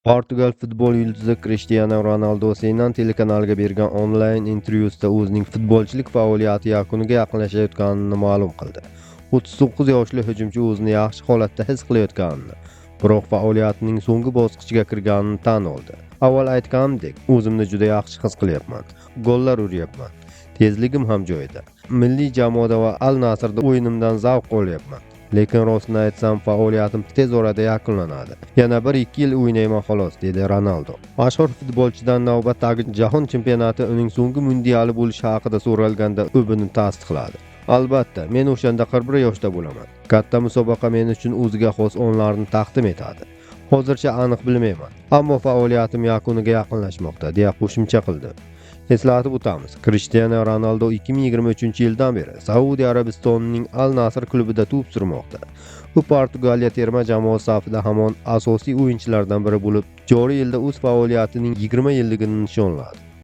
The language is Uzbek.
Portugal futbol yulduzi Krishtianu Ronaldu CNN telekanaliga bergan onlayn intervyusida o'zining futbolchilik faoliyati yakuniga yaqinlashayotganini ma'lum qildi. 39 yoshli hujumchi o'zini yaxshi holatda his qilayotganini, biroq faoliyatining so'nggi bosqichiga kirganini tan oldi. "Avval aytganimdek, o'zimni juda yaxshi his qilyapman. Gollar uryapman. Tezligim ham joyida. Milliy jamoada va Al Nasrda o'yinimdan zavq olyapman. Lekin rostini aytsam, faoliyatim tez orada yakunlanadi. Yana 1-2 yil o'ynayman xolos", dedi Ronaldo. Mashhur futbolchidan navbatdagi jahon chempionati uning so'nggi mundiali bo'lishi haqida so'ralganda, u buni tasdiqladi. "Albatta, men o'shanda 41 yoshda bo'laman. Katta musobaqa men uchun o'ziga xos onlarni taqdim etadi. Hozircha aniq bilmayman, ammo faoliyatim yakuniga yaqinlashmoqda", deya qo'shimcha qildi. Eslatib o'tamiz, Krishtianu Ronaldo 2023-yildan beri Saudiya Arabistonining Al Nasr klubida to'p surmoqda. U Portugaliya terma jamoasi safida hamon asosiy o'yinchilardan biri bo'lib, joriy yilda o'z faoliyatining 20 yilligini nishonladi.